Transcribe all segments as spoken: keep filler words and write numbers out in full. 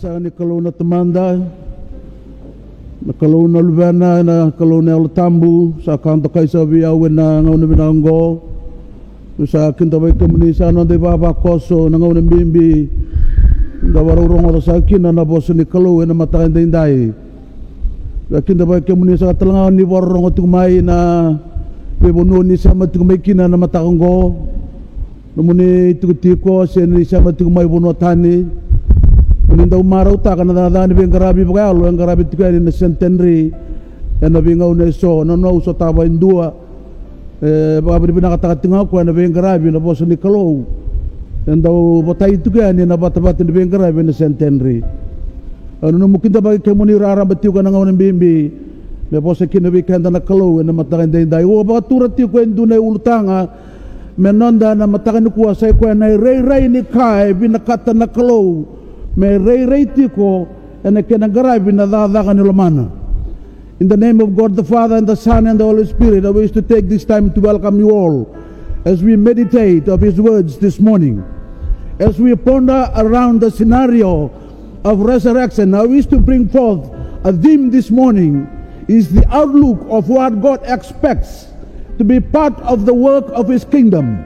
Sa ni Kalou na Tamada, na Kalou na Luvena, na Kalou na Yalo Tabu, sa ka dokai sa vei au ena gauna vinaka oqo. Au sa kidavaki kemuni sa noda ivavakoso na gauna bibi da vakarau rogoca sa kina na vosa ni Kalou ena mataka edaidai. Sa kidavaki kemuni sa ka talega ni vakarorogo tiko mai na veivanua ni sema tiko mai kina na mataka oqo. Nomuni tikotiko se ni sema tiko mai vanua tani. Ni dau marautaka na cakacaka ni veiqaravi vakayalo e qaravi tiko yani na Centenary ena veigauna eso. Na nona au sotava e dua e vakavinavinakataka tiko ga o koya na veiqaravi na vosa ni Kalou e dau votai tiko yani ena vatavata ni veiqaravi ena Centenary. Au nanuma kidavaki kemuni raraba tiko ena gauna bibi me vosa kina vei keda na Kalou ena mataka edaidai. Au vakatura tiko e dua na iulutaga me noda na mataka nikua, sa i koya na irairai ni ka e vinakata na Kalou me rairai tiko ena kena qaravi na cakacaka ni lomana. In the name of God the Father and the Son and the Holy Spirit, I wish to take this time to welcome you all as we meditate of His words this morning. As we ponder around the scenario of resurrection, I wish to bring forth a theme this morning is the outlook of what God expects to be part of the work of His kingdom.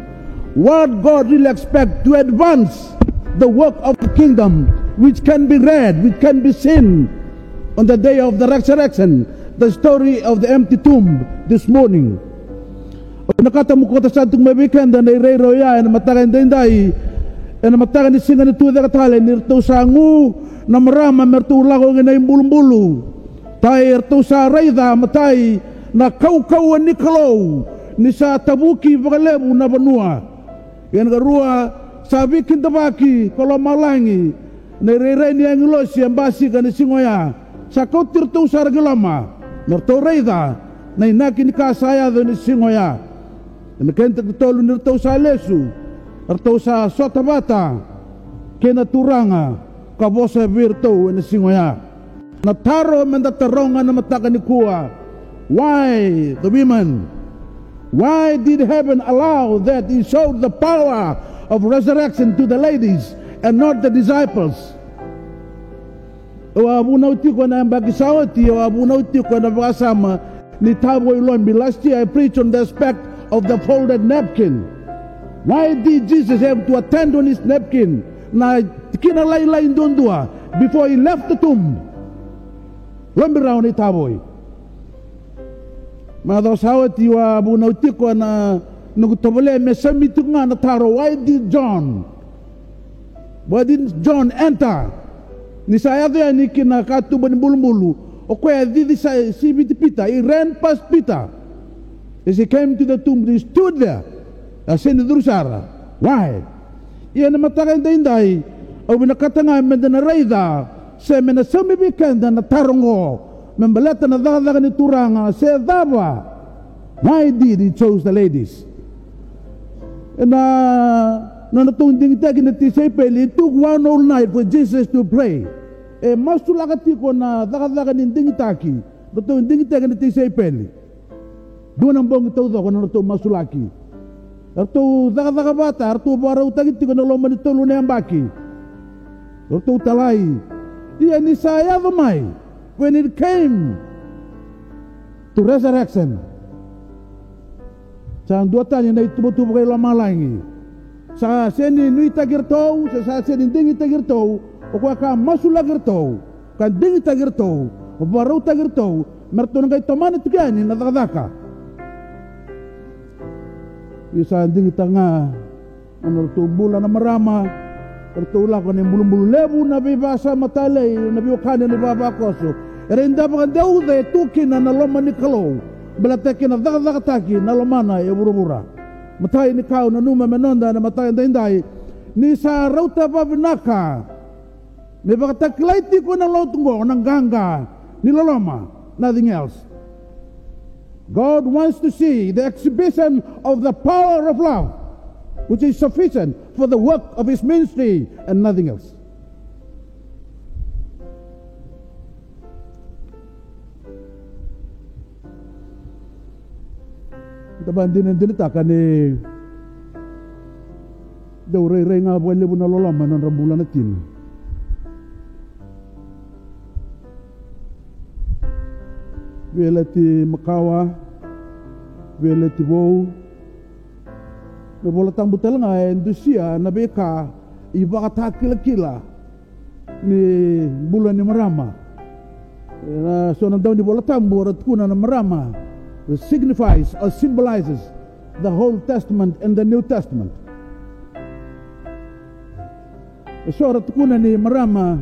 What God really expects to advance the work of the kingdom, which can be read, which can be seen on the day of the resurrection, the story of the empty tomb this morning. Au vinakata meu kauta sara tiko mai vei keda na irairai oya ena mataka edaidai, ena mataka ni siga ni Tucaketale, ni ratou sa gu na marama me ratou lako kina i bulubulu. Tai, ratou sa raica, matai, na kaukauwa ni Kalou ni sa tavuki vakalevu na vanua. Ia na karua, sa veikidavaki ko lomalagi na irairai ni agilosi e basika ena siga oya. Sa kauti iratou sara ki loma me ratou raica na inaki ni ka sa yaco ena siga oya. Ena kena ikatolu, ni ratou sa lesu, ratou sa sota vata kei na Turaga ka vosa vei iratou ena siga oya. Na taro meda taroga na mataka nikua: Why the women? Why did heaven allow that He showed the power of resurrection to the ladies and not the disciples? Au a vunau tiko ena yabaki sa oti, au a vunau tiko ena vakasama ni tavoi lobi. Last year I preached on the aspect of the folded napkin. Why did Jesus have to attend on his napkin, na tikina lailai duadua, before he left the tomb? Lobi rawa na itavoi. Macawa sa oti au a vunau tiko ena noqu tovolea me saumi tiko ga na taro: Why did John Why didn't John enter? Ni sa yaco yani ki na katuba ni bulubulu, o koya a cici sa siviti Pita. He ran past Peter. As he came to the tomb, he stood there. A sega ni curu sara. Why? Ia na mataka edaidai, au vinakata ga meda na raica se me na saumi vei keda na taro oqo me baleta na cakacaka ni Turaga se cava. Why did he chose the ladies? Ena nodratou digitaki na tisaipeli, it took one whole night for Jesus to pray. E masulaka tiko na cakacaka ni digitaki, ratou digitaki na tisaipeli. Dua na bogi taucoko na nodratou masulaki. Eratou cakacaka vata, eratou vakarautaki tiko ena loma ni tolu na yabaki. Eratou talai. Ia ni sa yaco mai, when it came to resurrection, sa duatani na ituvatuva vakailomalagi. Sa sega ni nuitaki iratou, se sa sega ni digitaki iratou, o koya ka masulaki iratou, ka digitaki iratou, vakarautaki iratou me ratou na qai tomana tiko yani na cakacaka. Ia sa digitaka ga na nodratou bula na marama, eratou lako ena ibulubulu. Levu na veivakasama talei na veiwekani ena ivavakoso, era dau vakadeuca e tu kina na loma ni Kalou baleta e kena cakacakataki na lomana e vuravura. Matai ni ka au nanuma me noda ena mataka edaidai, ni sa rauta vakavinaka me vakatakilai tiko ena lotu oqo na qaqa ni loloma, nothing else. God wants to see the exhibition of the power of love, which is sufficient for the work of his ministry and nothing else. Da vakadinadinataka ni dau rairai ga vakalevu na loloma ena nodra bula na tina. Veiyalayalati makawa, veiyalayalati vou. Na iVola Tabu tale ga e dusia na veika ivakatakilakila ni bula ni marama. E, na so na dau ni iVola Tabu era tukuna na marama, that signifies or symbolizes the Old Testament and the New Testament. E so era tukuna ni marama,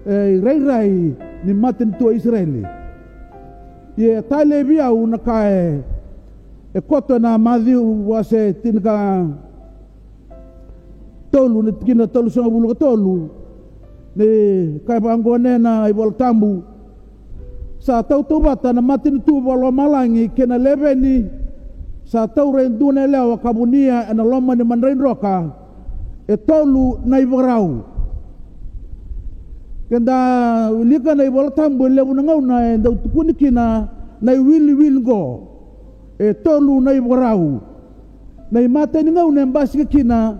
e, irairai ni matanitu o Isireli. Ia e talei vei au na ka e, e koto ena Maciu wase tinikatolu na tikina tolusagavulu ka tolu. Ni kaya vaqo na iVola Tabu: Sa tautauvata na matanitu vakalomalagi kei na leveni. Sa taura e dua na yalewa ka vunia ena loma ni madrai droka e tolu na ivakarau. Keda wilika na iVola Tabu, e levu na gauna e dau tukuni kina na iwiliwili qo, e tolu na ivakarau. Na imatai ni gauna e basika kina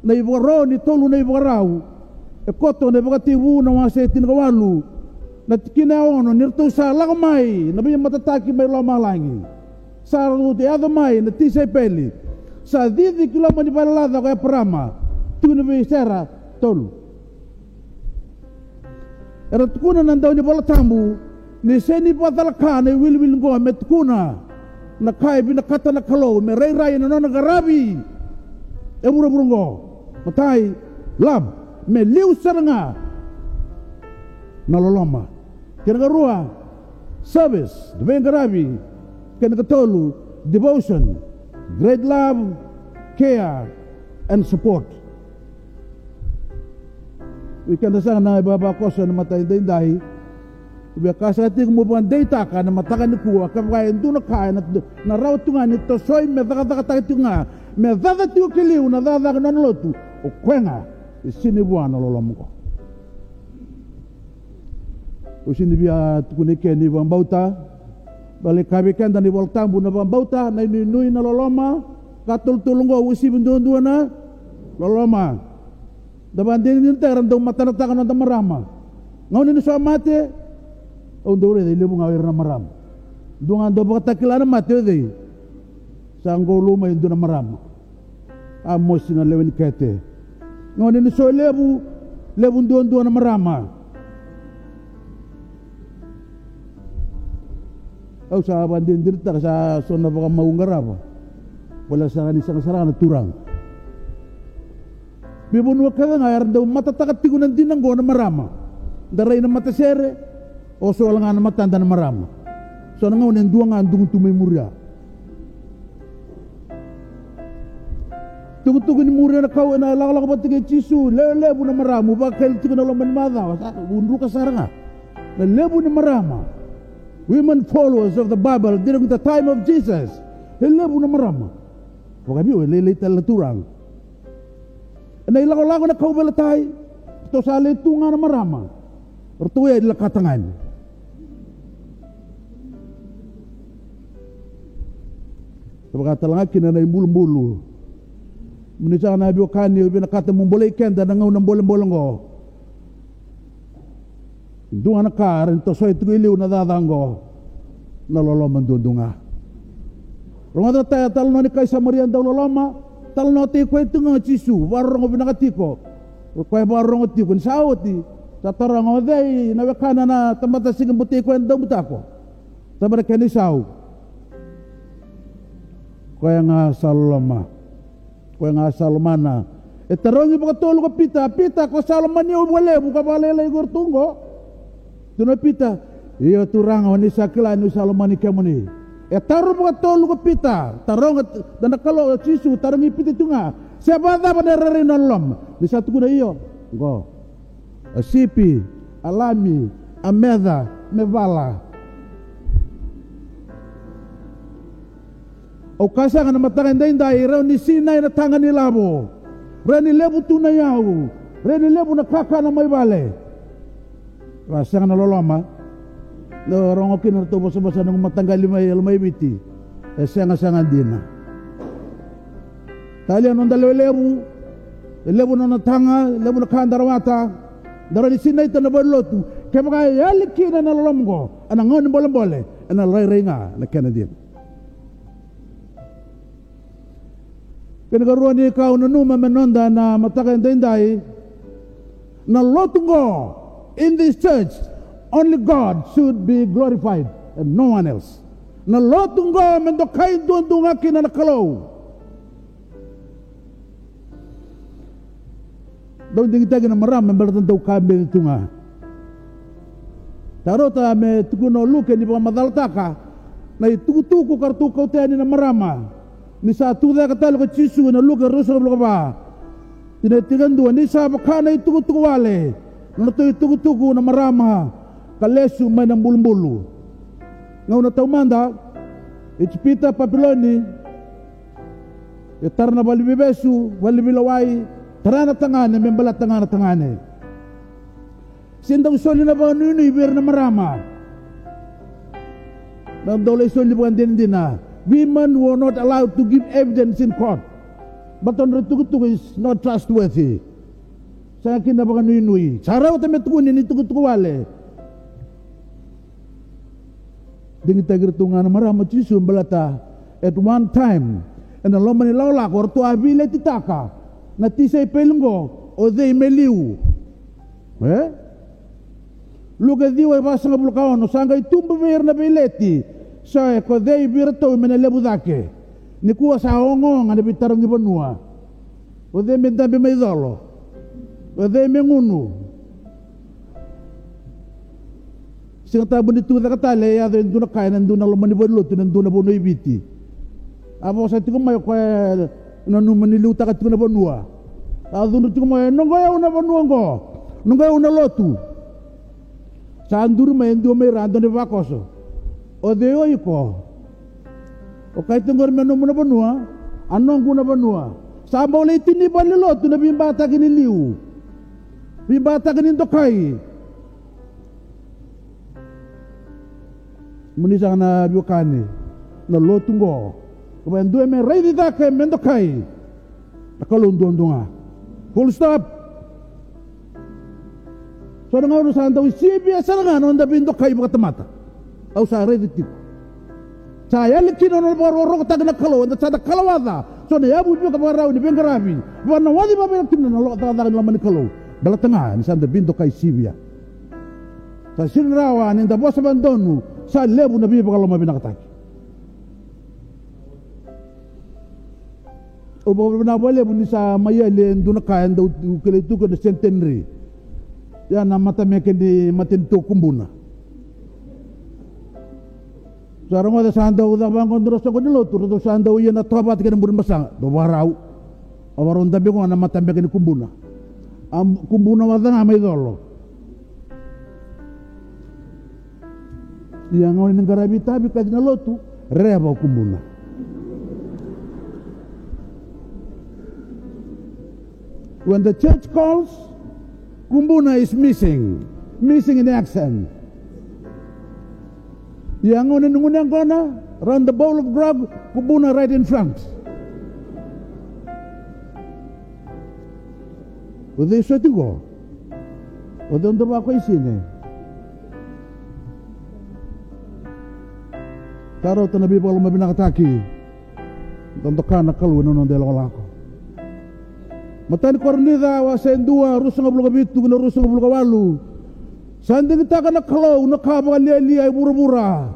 na ivakaro ni tolu na ivakarau, e koto na iVakatekivu na wase tinikawalu na tikina e ono: Ni ratou sa lako mai na veimatataki mai lomalagi, sa ratou yaco mai na tisaipeli, sa cici ki loma ni vale laca ko Eparama, tukuni vei Sera, tolu. Era tukuna na dau ni iVola Tabu ni sega ni vakacalaka na iwiliwili qo me tukuna na ka e vinakata na Kalou me rairai ena nona qaravi e vuravura qo. Matai, love, me liu sara ga na loloma. Kena karua, service, veiqaravi. Kena katolu, devotion, great love, care and support. Vei keda saka na ivavakoso ena mata edaidai, via ka saka tiko mo vakadeitaka ena mataka nikua, kevaka e dua na ka ena, na rawa tu ga ni tosoi me cakacakataka tiko ga, me caca tiko ki liu na cakacaka ni nona lotu, o koya ga e sinai vua na loloma qo. Au sega ni via tukuna eke ni vakabauta. Baleta e kaya vei keda na iVola Tabu na vakabauta, na inuinui, na loloma, ka tolutolu qo, uasivi duadua na loloma. Da vakadinadinataka era dau matanataka na noda marama. Gauna ni so a mate, au dau raica e levu ga o ira na marama. Dua ga dau vakatakila na mate o cei? Sa qou lou mai e dua na marama. A mosi na lewe ni kete. Gauna ni so e levu, levu duadua na marama. Au sa vakadinadinataka sa so na vakamau qarava. Vale sara ni sega sara ga na turaga. Veivanua kece ga era dau matataka tiko na dina qo na marama. Da rai na matasere, oso wale ga na matada na marama. So na gauna e dua ga dugu tu mai muria. Tukutuku ni muria na kau ena lakolako vata kei Jisu, lewe levu na marama, vakeli tiko na loma ni macawa, sa udruka sara ga. Na levu ni marama. Women followers of the Bible during the time of Jesus. E levu na marama. Vakabiu, e lailai tale na turaga. Ena ilakolako na kauveilatai, ratou sa lai tu ga na marama. Ratou e lakata ga yani. Sa vaka tale ga kina na ibulubulu. Mo ni saka na veiwekani, au vinakata mo bolei keda na gauna bolebole oqo. Dua na ka era ni tosoi tiko i liu na cakacaka oqo, na loloma duadua ga. Rogoca na italanoa ni kai Samaria dau loloma, talanoataki koya tiko ga o Jisu, vakarorogo vinaka tiko. O koya vakarorogo tiko, ni sa oti, sa taroga o cei na wekana na tamata sega ni butei koya na daubutako. Sa vaka na kena isau. Koya ga sa loloma. Koya ga sa lomana. E tarogi vakatolu ko Pita, Pita, ko sa lomani au vakalevu ka vakalailai ko iratou oqo? Tukuna o Pita, io Turaga, o ni sa kila niu sa lomani kemuni. E taro vakatolu ko Pita, taroga, da na Kalou, o Jisu tarogi Pita tu ga. Se vakacava na irairai na loloma? Ni sa tukuna io, oqo. A sipi, a lami, a meca, me vala. Au kaya saka na mataka edaidai, rawa ni sinai na taga ni lavo. Rawa ni levu tu na iyau. Rawa ni levu na kakana mai vale. Ra sega na loloma. Ni rogo kina na ratou vosavosa na noqu mataqali mai Lomaiviti. E sega, sega dina. Talia na noda lewe levu. E levu na nona taga, e levu na ka da rawata. Da rawa ni sinaita na valenilotu. Kevaka e yali kina na loloma oqo ena gauna ni bolebole, Ena rairai ga na kena dina. Kena karua ni ka au nanuma me noda na mataka edaidai, na lotu qo, in this church, only God should be glorified and no one else. Na lotu qo me dokai duadua ga kina na Kalou. Dau digitaki na marama me baleta dau ka beci tu ga. Sa rauta me tukuna o Luke ni vakamacalataka na itukutuku ka ratou kauta yani na marama. Ni sa tucake tale ko Jisu ena Luke ruasagavulu ka va, tikina e tinikadua, ni sa vaka na itukutuku wale na nodratou itukutuku na marama ka lesu mai na bulubulu. Gauna taumada, Ijipita, Papiloni, e tara na valeniveivesu, valeniveilewa, tara na tagane me baleta ga na tagane. Se dau soli na vakanuinui vei ira na marama. Na dau lai soli vakadinadina. Women were not allowed to give evidence in court. But on the tukutuku is not trustworthy. Sega kina vakanuinui. Sa rauta me tukuni ni tukutuku wale. Digitaki iratou ga na marama o Jisu baleta at one time ena loma ni lakolako ratou a veiletitaka na tisaipeli qo o cei me liu. E? Luke ciwa, vasagavulu ka ono, sa qai tubu vei ira na veileti. Sa e ko cei vei iratou me na levu cake. Nikua sa ogaoga na veitarogi vanua. O cei me dabe mai colo? O cei me gunu? Siga Tabu ni tucake tale e yaco e dua na ka ena dua na loma ni valenilotu ena dua na vanua i Viti. A vosa tiko mai o koya e nanuma ni liutaka tiko na vanua. A cudru tiko mai, e noqu yau na vanua oqo, noqu yau na lotu. Sa duri mai e dua mai ira, a dua na ivakoso. O cei o iko? O kaya tiko qori me nomu na vanua, a noqu na vanua. Sa bau lai tini valenilotu na veibataki ni liu, veibataki ni dokai. Mo ni saka na veiwekani, na lotu qo, ko vaya dua me raici cake me dokai. Na Kalou duadua ga. Full stop. So na gauna sa dau sivia sara ga na noda veidokai vakatamata. Au sa raici tiko. Sa yali kina na nona vakarokorokotaki na Kalou, eda sa da kalawaca. So na yavu ni vakavakarau ni veiqaravi. Vakanawaci vakavinaka kina na lo-, cakacaka ni loma ni Kalou. Baleta ga ni sa da veidokai sivia. Sa sega ni rawa ni da vosa vakadodonu, sa levu na veivakalomavinakataki. Au vakavinavinaka vakalevu ni sa mai yali e dua na ka e dau kilai tu kina na centenary. Ia na matameke ni matanitu o Kubuna. Sa rogoca sa dau caka vaqo dua na soqo ni lotu, ratou sa dau ia na toa vata kei na bure ni basaga, dau vakarau. Au vakarau dabe qo na matabeke ni Kubuna. A Kubuna waca ga mai colo. Ia gauna ni qaravi itavi, kaci na lotu, reva o Kubuna. When the church calls, Kubuna is missing. Missing in action. Ia gauna ni gunu yaqona, around the bowl of grog, Kubuna right in front. O cei soti qo? O cei o dau vakaisini? Sa rauta na veivakalomavinakataki. Dodoka na Kalou ena noda ilakolako. Matai ni Korinica wase dua, ruasagavulu ka vitu ki na ruasagavulu ka walu. Sa digitaka na Kalou na ka vakalialia e vuravura,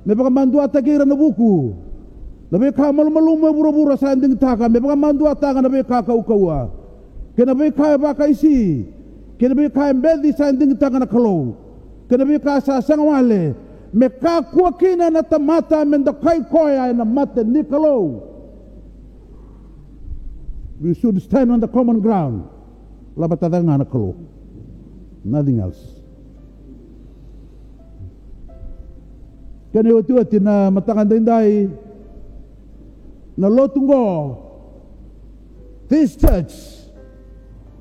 me vakamaduataki ira na vuku. Na veika malumalumu e vuravura sa digitaka me vakamaduataka na veika kaukauwa, kei na veika e vakaisi, kei na veika e beci sa digitaka na Kalou, kei na veika sa sega wale, me kakua kina na tamata me dokai koya ena mata ni Kalou. We should stand on the common ground. Lavata cake ga na Kalou. Nothing else. Kena iotioti na mataka daidai, na lotu qo, this church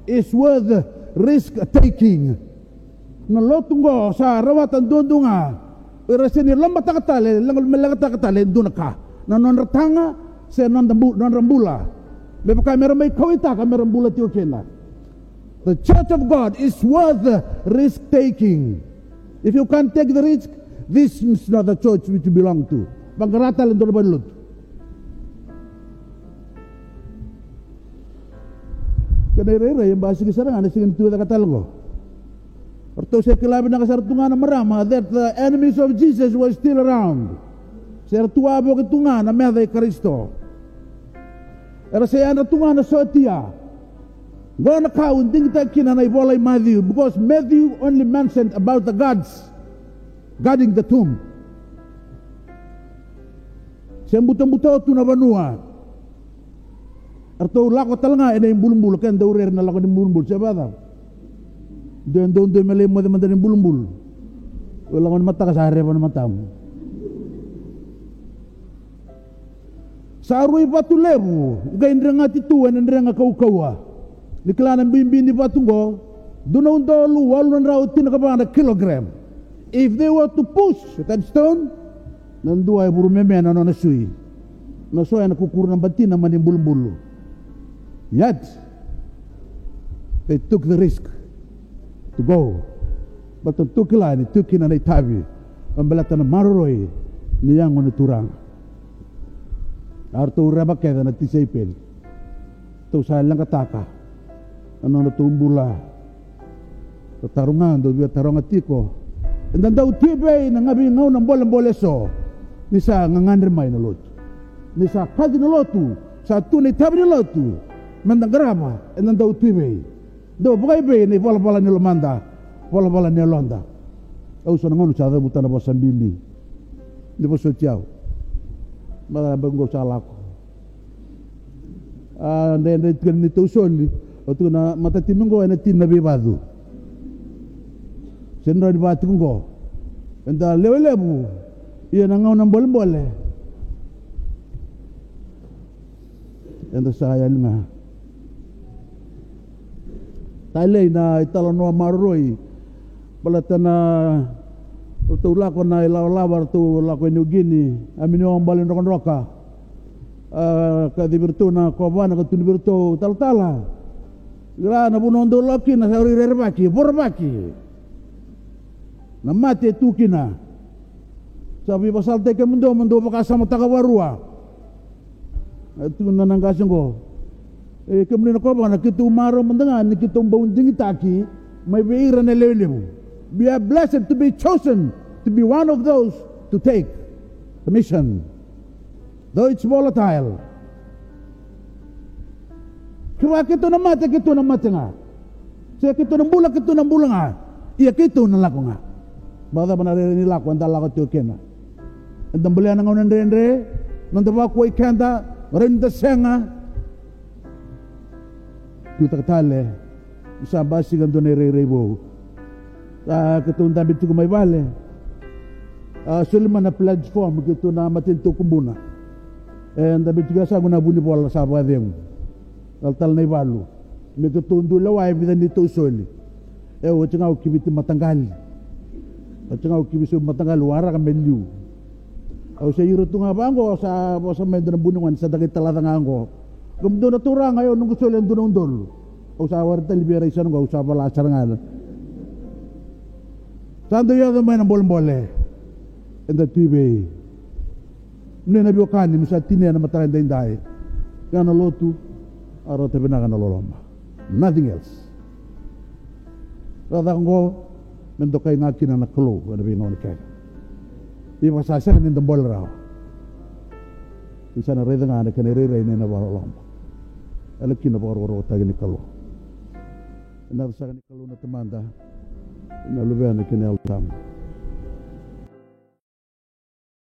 is worth risk taking. Na lotu qo sa rawata duadua ga o ira sega ni lomataka tale, leqa, me leqataka tale e dua na ka, na nodra taga se nodra bu-, nodra bula, me vaka me ra mai kauwaitaka me ra bula tiko kina. The church of God is worth risk taking. If you can't take the risk, This is not the church which you belong to. Vaqara tale e dua na valenilotu. Kena irairai e basika sara ga na siga ni tucake tale qo. Ratou se kila vinaka sara tu ga na marama that the enemies of Jesus were still around. Se ra tu wavoki tu ga na meca i Karisito. Era se yadra tu ga na sotia. Qo na ka au digitaka kina na ivola i Matthew, because Matthew only mentioned about the guards guarding the tomb. Se butobuto tu na vanua. Eratou lako tale ga ena ibulubulu, ke dau rere na lako ni bulubulu, se vacava? Dua e dodonu me lai moce mada ni bulubulu. O lako ni mataka sa reva na matamu. Sa rui vatu levu, qai dregati tu ena drega kaukauwa. Ni kila na bibi ni vatu qo, dua na udolu walu na drau tinikava na kilogram. If they were to push that stone, na dua e vuru meme na nona sui. Na so ena kukuru na batina mai ni bulubulu. Yet, they took the risk to go. Baleta ratou kila ni tu kina na itavi me baleta na maroroi ni yago ni Turaga. A ratou reva kece na tisaipeli. Ratou sa leqataka na nodratou bula. Tataro ga dou via taroga tiko. Eda dau tu i vei na gauna bolebole eso? Ni sa gagadre mai na lotu. Ni sa kaci na lotu. Sa tu na itavi ni lotu. Meda qarava, eda dau tu i vei? Dau vakaevei na ivalavala ni lomada, valavala ni yaloda? Au sa na gauna sa cavuta na vosa bibi. Ni vosoti au. Mada beka qo sa lako. A, dredre tiko ni tou soli. O tiko na matatimi qo ena tini na veivacu. Se na rawa ni vaka tiko qo. Eda lewe levu. Ia na gauna bolebole. Eda sa yali ga. Talei na italanoa maroroi. Baleta na ratou lako na ilawalawa, ratou lako e Niugini, a mini o bale drokadroka. A, kaci vei iratou na kovana ka tukuni vei iratou, talatala. Ira na vanua dou lako kina sa rui rerevaki, voravaki. Na mate e tu kina. Sa veivakasalataki kemudou, mo dou vakasamataka vakarua. E tukuna na qase qo. E kemuni na kovana, keitou marau mada ga ni keitou bau digitaki mai vei ira na lewe levu. We are blessed to be chosen to be one of those to take the mission. Though it's volatile. Kevaka keitou na mate, keitou na mate ga. Se keitou na bula, keitou na bula ga. Ia keitou na lako ga. Vakacava na rere ni lako eda lako tiko kina? Eda bolea na gauna dredre, noda vakuai keda, rai ni da sega. Tutaka tale, sa basika dua na irairai vou. A, keitou dabe tiko mai vale. A, soli mai na platform, keitou na matanitu Kubuna. E, dabe tiko e yasaqu na vunivola sa vakacegu. Talatala Naivalu. Me keitou dau lewa e vica ni tou soli. E, oti ga au kiviti mataqali. Oti ga au kivi sobu mataqali, waraka me liu. Au sa iro tu ga vaqo, sa vosa mai dua na buni gone, sa dakai talaca ga qo. Kemudou na turaga, e, au noqu soli e dua na udolu. Au sa wara tale vei ira isa na qo, au sa vala sara ga. Sa dau yaco mai na bolebole. Eda tu i vei? Ni na veiwekani, me sa tinia na mataka edaidai. Ia na lotu, a rauta vinaka na loloma. Nothing else. Ra caka qo, me dokai ga kina na Kalou ena veigauna kece. Ia sa sega ni da bole rawa. Ni sa na raica ga na kena irairai ni na vakaloloma. Ena kena vakarokorokotaki ni Kalou. Ena saka ni Kalou na Tamada, na Luvena kei na Yalo Tabu.